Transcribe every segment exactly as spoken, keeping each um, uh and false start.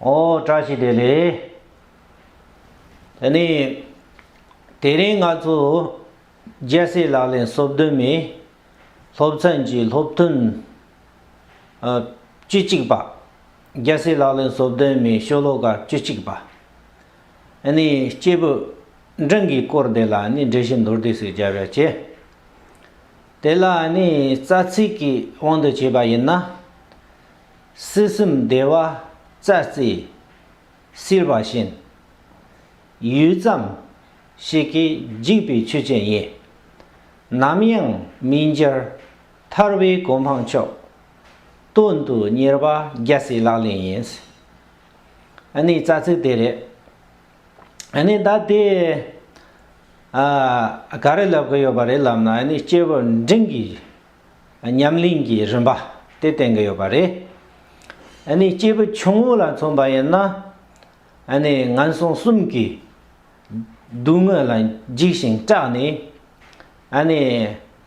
ཨོ་བཀྲ་ཤིས་བདེ་ལེགས། དེ་ནས་དེ་རིང་ང་ཚོ་རྒྱལ་སྲས་ལག་ལེན་སོ་བདུན་མའི་སློབ་ཚན་གྱི་སློབ་ཐུན་ཨ་བཅུ་གཅིག་པ། རྒྱལ་སྲས་ལག་ལེན་སོ་བདུན་མའི་ཤོ་ལོ་ཀ་བཅུ་གཅིག་པ། ཨ་ནི་སྐྱེས་བུ་འབྲིང་གི་སྐོར་དེ་ལ་ཨ་ནི་འགྲེལ་བཤད་མདོར་བསྡུས་ཤིག་རྒྱབ་ཡ་བྱེད། དེ་ལ་ཨ་ནི་རྩ་ཚིག་གི་དབང་དུ་བྱས་པ་ཡིན་ན། སྲིད་གསུམ་བདེ་བ་རྩ་རྩེ་སྲིད་པ་བཞིན། ཡུད་ཙམ་ཞིག་གིས་འཇིག་པའི་ཆོས་ཅན་ཡིན། ནམ་ཡང་མི་འགྱུར་ཐར་པའི་གོ་འཕང་མཆོག། དོན་དུ་གཉེར་བ་རྒྱལ་སྲས་ལག་ལེན་ཡིན། ཨ་ནི་རྩ་ཚིག་དེ་རེད། ཨ་ནི་ད་དེ་ཨ་ག་རེ་ལབ་གི་ཡོད་པ་རེད་ལབ་ན། ཨ་ནི་སྐྱེས་བུ་འབྲིང་གི་ཉམས་ལེན་གྱི་རིམ་པ་དེ་བསྟན་གི་ཡོད་པ་རེད། ཨ་ནི་སྐྱེས་བུ་ཆུང་ངུ་ལ་མཚོན་པ་ཡིན་ན། ཨ་ནི་ངན་སོང་གསུམ་གྱི་སྡུག་བསྔལ་ལ་འཇིགས་ཤིང་སྐྲག་ནས། ཨ་ནི་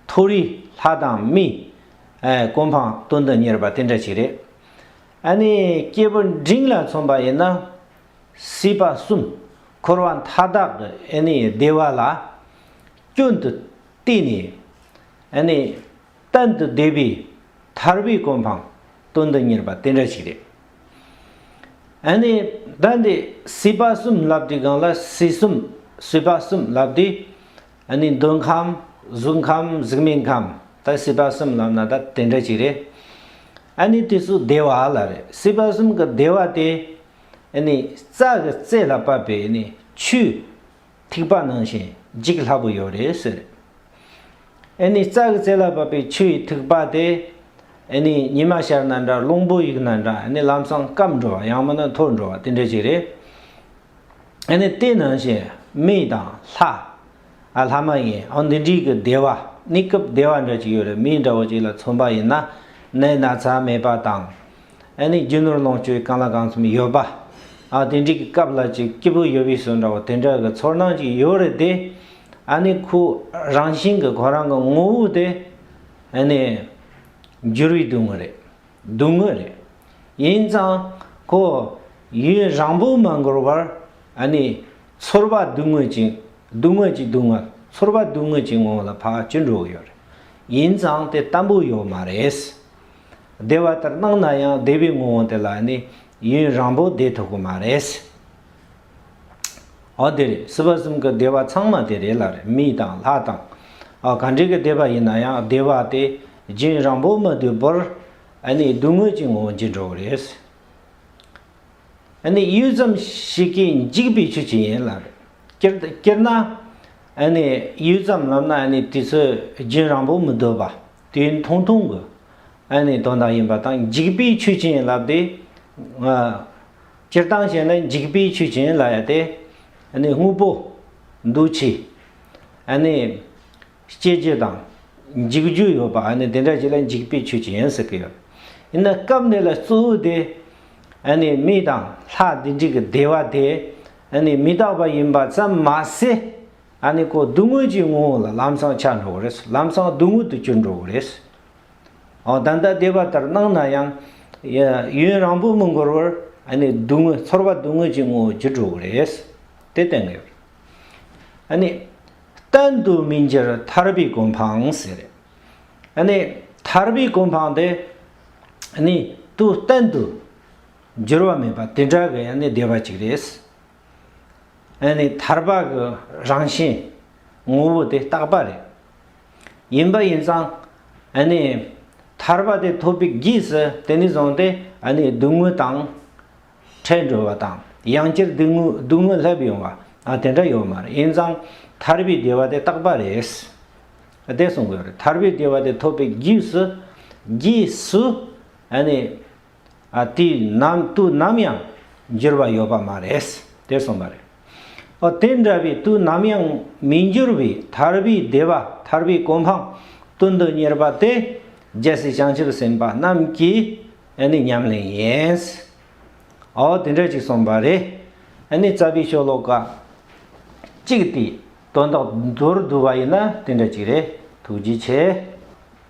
མཐོ་རིས་ལྷ་དང་མིའི་ཨ་གོ་འཕང་དོན་དུ་གཉེར་བ་དེ་འདྲ་ཞིག་རེད། ཨ་ནི་སྐྱེས་བུ་འབྲིང་ལ་མཚོན་པ་ཡིན་ན། སྲིད་པ་གསུམ་འཁོར་བ་མཐའ་དག་གི་ཨ་ནི་བདེ་བ་ལ་སྐྱོན་དུ་བལྟས་ནས། ཨ་ནི་གཏན་དུ་བདེ་བའི་ཐར་པའི་གོ་འཕང་དོན་དུ་གཉེར་བ་དེ་འདྲ་ཞིག་རེད། ཨ་ནི་ད་འདི་སྲིད་པ་གསུམ་ལབ་དུས་སྒང་ལ། སྲིད་གསུམ། སྲིད་པ་གསུམ་ལབ་དུས། ཨ་ནི་འདོད་ཁམས། གཟུགས་ཁམས། གཟུགས་མེད་ཁམས། ད་སྲིད་པ་གསུམ་ལབ་ན་ད་དེ་འདྲ་ཞིག་རེད། ཨ་ནི་དེ་ཚོ་བདེ་བ་ལ་རེད། སྲིད་པ་གསུམ་གྱི་བདེ་བ་དེ། ཨ་ནི་རྩྭ་གི་རྩེ་ལ་བབས་པའི་ཨ་ནི་ཆུའི་ཐིགས་པ་ནང་བཞིན་འཇིག་སླ་པོ་ཡོད་རེད་ཟེར། ཨ་ནི་རྩྭ་གི་རྩེ་ལ་བབས་པའི་ཆུ་ཡི་ཐིགས་པ་དེ། ཨ་ནི་ཉི་མ་ཤར་ན་འདྲ། རླུང་བུ་གཡུག་ན་འདྲ། ཨ་ནི་ལམ་སང་སྐམ་འགྲོ་བ། ཡང་མིན་ན་འཐོར་འགྲོ་བ་དེ་འདྲ་ཞིག་རེད། ཨ་ནི་དེ་ནང་བཞིན་མི་དང་ལྷ། ཨ་ལྷ་མ་ཡིན། ཨ་འདི་འདྲའི་གི་བདེ་བ། གནས་སྐབས་བདེ་བ་འདྲ་ཅིག་ཡོད་རེད། མི་འདྲ་བོ་ཅིག་ལ་མཚོན་པ་ཡིན་ན། ནད་ན་ཚ་མེད་པ་དང་། ཨ་ནི་རྒྱུ་ནོར་ལོངས་སྤྱོད་གང་ལ་གང་འཚམ་ཡོད་པ། ཨ་དེ་འདྲའི་གི་སྐབས་ལ་ཅིག་སྐྱིད་པོ་ཡོད་པའི་བཟོ་འདྲ་བོ་དེ་འདྲ་གི་ཚོར་སྣང་ཅིག་ཡོད་རེད་དེ། ཨ་ནི་ཁོ་རང་བཞིན་གི་ཁོ་རང་གི་ངོ་བོ་དེ། ཨ་ནི་འགྱུར་བའི་སྡུག་བསྔལ་རེད། སྡུག་བསྔལ་རེད། ཡིན་ཙང་ཁོ་ཡུན་རིང་པོ་མ་འགོར་བར། ཨ་ནི་ཚོར་བ་སྡུག་བསྔལ་གྱི། སྡུག་བསྔལ་གྱི་སྡུག་བསྔལ། ཚོར་བ་སྡུག་བསྔལ་གྱི་ངོ་བོ་ལ་ཕར་གྱུར་འགྲོ་གི་ཡོད་རེད། ཡིན་ཙང་དེ་བརྟན་པོ་ཡོད་མ་རེད། བདེ་བ་ལྟར་སྣང་ན་ཡང་བདེ་བའི་ངོ་བོ་དེ་ལ་ནི་ཡུན་རིང་པོ་བདེ་ཐུབ་ཀྱི་མ་རེད། འོ་དེ་རེད། སྲིད་པ་གསུམ་གྱི་བདེ་བ་ཚང་མ་དེ་རེད་ལ་རེད། མི་དང་ལྷ་དང་། ཨ་ག་འདྲའི་གི་བདེ་བ་ཡིན་ན་ཡང་བདེ་བ་དེ་རྒྱུན་རིང་པོ་མི་སྡོད་པར། ཨ་ནི་སྡུག་བསྔལ་གྱི་ངོ་བོ་འགྱུར་འགྲོ་གི་རེད། ཨ་ནི་ཡུད་ཙམ་ཞིག་གིས་འཇིག་པའི་ཆོས་ཅན་ཡིན་ལ་རེད། སྤྱིར་སྤྱིར་ན། ཨ་ནི་ཡུད་ཙམ་ལབ་ན་ཨ་ནི་དུས་ཚོད་རྒྱུན་རིང་པོ་མི་སྡོད་པ། དུས་ཡུན་ཐུང་ཐུང་གི་ཨ་ནི་དོན་དག་ཡིན་པ་དང་། འཇིག་པའི་ཆོས་ཅན་ལབ་དེ། ཨ་སྤྱིར་བཏང་བྱས་ན་འཇིག་པའི་ཆོས་ཅན་ལབ་ཡ་དེ། ཨ་ནི་དངོས་པོ་འདུ་བྱེད། ཨ་ནི་སྐྱེ་རྒྱུ་དང་འཇིག་རྒྱུ་ཡོད་པ། ཨ་ནི་དེ་འདྲ་ཅིག་ལ་འཇིག་པའི་ཆོས་ཅན་ཟེར་གི་ཡོད། ཡིན་ན་སྐབས་འདི་ལ་གཙོ་བོ་དེ། ཨ་ནི་མི་དང་ལྷ་འདི་འདྲའི་གི་བདེ་བ་དེ། ཨ་ནི་མི་རྟག་པ་ཡིན་པ་ཙམ་མ་ཟད། ཨ་ནི་ཁོ་སྡུག་བསྔལ་གྱི་ངོ་བོ་ལ་ལམ་སང་ཆགས་འགྲོ་གི་རེད། ལམ་སང་སྡུག་བསྔལ་དུ་གྱུར་འགྲོ་གི་རེད། འོ་ད་ལྟ་བདེ་བ་ལྟར་སྣང་ན་ཡང་། ཡ་ཡུན་རིང་པོ་མི་འགོར་བར་ཨ་ནི་སྡུག་བསྔལ། ཚོར་བ་སྡུག་བསྔལ་གྱི་ངོ་བོ་གྱུར་འགྲོ་གི་རེད། དེ་བསྟན་གི་ཡོད། ཨ་ནི་གཏན་དུ་མི་འགྱུར་ཐར་པའི་གོ་འཕང་ཟེར་རེད། ཨ་ནི་ཐར་པའི་གོ་འཕང་དེ་ཨ་ནི་དུས་གཏན་དུ་འགྱུར་བ་མེད་པ་དེ་འདྲ་གི་ཨ་ནི་བདེ་བ་ཅིག་རེད། ཨ་ནི་ཐར་པ་གི་རང་བཞིན་ངོ་བོ་དེ་རྟག་པ་རེད། ཡིན་པ་ཡིན་ཙང་ཨ་ནི་ཐར་པ་དེ་ཐོབ་པའི་རྗེས་སུ་དེ་ནས་བཟུང་སྟེ་ཨ་ནི་སྡུག་བསྔལ་དང་བྲལ་འགྲོ་བ་དང་། ཡང་བསྐྱར་སྡུག་བསྔལ་སྡུག་བསྔལ་སླེབས་ཡོང་བ། ཨ་དེ་འདྲ་ཡོད་མ་རེད། ཡིན་ཙང་ཐར་པའི་བདེ་བ་དེ་རྟག་པ་རེད། དེ་གསུང་གི་ཡོད་རེད། ཐར་པའི་བདེ་བ་དེ་ཐོབ་པའི་རྗེས་སུ། རྗེས་སུ་ཨ་ནི། ཨ་དེ་ནམ་དུས་ནམ་ཡང་འགྱུར་བ་ཡོད་པ་མ་རེད། དེ་གསུངས་པ་རེད། ཨོ་དེ་འདྲ་བའི་དུས་ནམ་ཡང་མི་འགྱུར་བའི་ཐར་པའི་བདེ་བ། ཐར་པའི་གོ་འཕང་དོན་དུ་གཉེར་བ་དེ་རྒྱལ་སྲས་བྱང་ཆུབ་སེམས་དཔའ་རྣམས་ཀྱི་ཨ་ནི་ཉམས་ལེན་ཡིན། ཨོ་དེ་འདྲ་ཅིག་གསུངས་པ་རེད། ཨ་ནི་རྩ་བའི་ཤོ་ལོ་ཀ་གཅིག་དེ་དོན་དག་མདོར་བསྡུ་བ་ཡིན་ན་དེ་འདྲ་ཅིག་རེད། ཐུགས་རྗེ་ཆེ།